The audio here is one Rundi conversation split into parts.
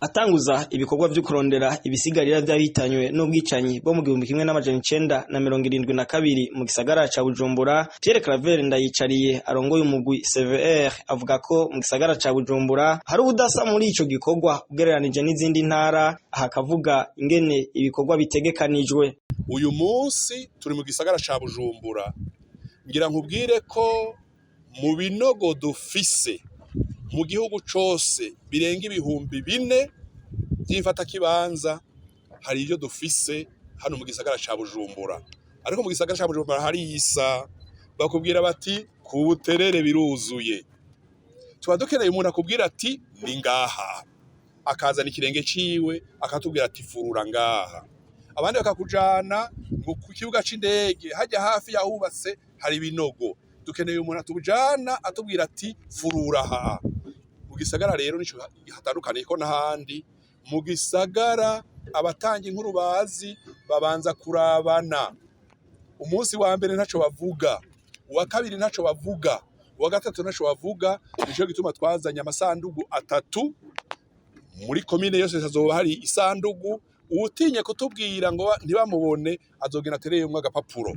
Atanguza ibikorwa vyo kurondera ibisigarira vy'abahitanywe n'ubwicanyi bwo mu 1972 mu gisagara ca Bujumbura, Pierre Claver Ndayicariye arongoye umugwi CVR avuga ko mu gisagara ca Bujumbura hari ubudasa muri ico gikorwa ugereranije n'izindi ntara. Aha akavuga ingene ibikorwa bitegekanijwe. Uyu munsi turi mu gisagara ca Bujumbura. Ngira nkubwire ko mu binogo dufise mu gihugu cose birenga 4000 vy'imfatakibanza, hari ivyo dufise hano mu gisagara ca Bujumbura. Ariko mu gisagara ca Bujumbura harisa bakubwira bati ku Buterere biruzuye. Tuba dukeneye umuntu akubwira ati ni ngaha, akazana ikirenge ciwe akatubwira ati furura ngaha. Abandi bakakujana ngo ku kibuga c'indege hajya hafi yahubatse hari ibinogo. Dukeneye umuntu atujana atubwira ati furura aha. Mu gisagara rero nico hatandukaniye ko n'ahandi. Mu gisagara abatanga inkuru bazi babanza kurabana. Umunsi wa mbere ntaco bavuga, uwa kabiri ntaco bavuga, uwa gatatu ntaco bavuga. Nico gituma twazanye amasandugu atatu. Muri komine yose hazoba hari isandugu. Uwutinye kutubwira ngo ntibamubone azogenda atereyemwo agapapuro.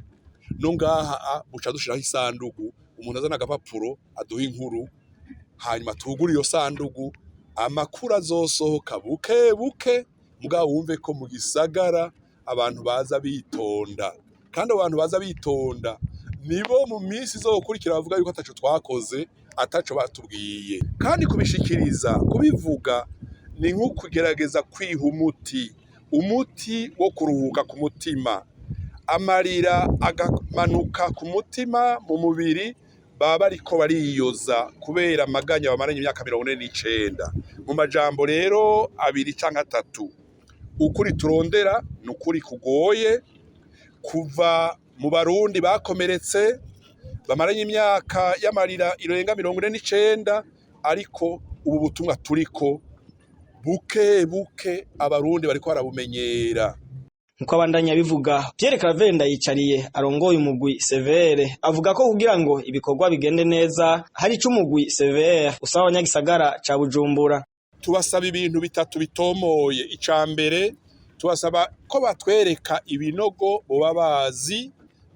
No ngaha buca dushiraho isandugu, umuntu azana agapapuro aduha inkuru, hanyuma tugure iyo sandugu, amakuru azosohoka buke buke. Mugabo wumve ko mu gisagara abantu baza bitonda, kandi abo bantu baza bitonda nibo mu minsi izokurikira bavuga yuko ataco twakoze, ataco batubwiye. Kandi kubishikiriza, kubivuga, ni nko kugerageza kwiha umuti, umuti wo kuruhuka ku mutima, amarira agamanuka ku mutima mu mubiri. Baba bariko bariyoza kubera amaganya bamaranye imyaka 49. Mu majambo rero abiri canke atatu, ukuri turondera ni ukuri kugoye kuva mu Barundi bakomeretse bamaranye imyaka y'amarira irenga 49. Ariko ubu butumwa turiko buke buke Abarundi bariko barabumenyera. Nkuko abandanya bivuga, Pierre Claver Ndayicariye arongoye umugwi CVR avuga ko kugira ngo ibikorwa bigende neza hari ico umugwi CVR usaba abanyagisagara ca Bujumbura. Tubasaba ibintu bitatu bitomoye. Ica mbere, tubasaba ko batwereka ibinogo boba bazi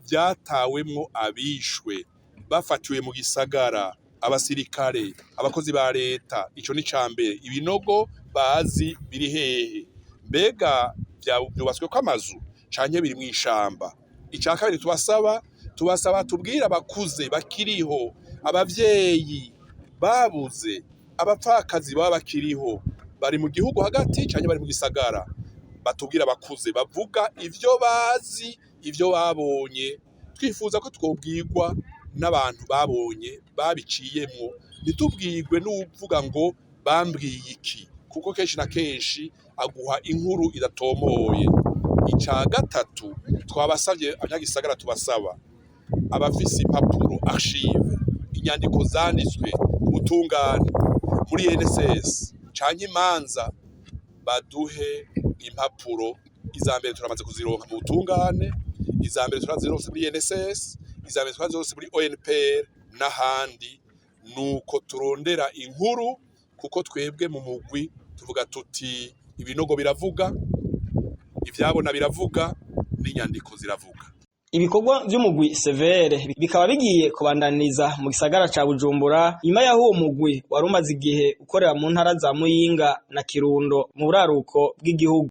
vyatawemwo abishwe bafatiwe mu gisagara, abasirikare, abakozi ba leta. Ico ni ica mbere. Ibinogo bazi biri hehe? Mbega vyubatsweko amazu canke biri mw'ishamba? Ica kabiri tubasaba, tubasaba tubwire abakuze bakiriho, abavyeyi babuze, abapfakazi baba bakiriho, bari mu gihugu hagati canke bari mu gisagara. Batubwire abakuze bavuga ivyo bazi, ivyo babonye. Twifuza ko twobwirwa n'abantu babonye, babiciyemwo, ntitubwirwe n'uwuvuga ngo bambwiye iki, kuko kenshi na kenshi aguha inkuru idatomoye. Ica gatatu twabasavye abanyagisagara, tubasaba abafise impapuro, archive, inyandiko zanditswe mu butungane, muri INSS canke imanza, baduhe impapuro. Iza mbere turamaze kuzironka mu butungane, iza mbere turazironse muri INSS, iza mbere turazironse muri ONPR n'ahandi. Nuko turondera inkuru, kuko twebwe mu mugwi tuvuga tuti ibinogo biravuga, ivyabona biravuga, n'inyandiko ziravuga. Ibikorwa vy'umugwi CVR bikaba bigiye kubandaniriza mu gisagara ca Bujumbura nyuma yaho uwo mugwi wari umaze igihe ukorera mu ntara za Muyinga na Kirundo mu buraruko bw'igihugu.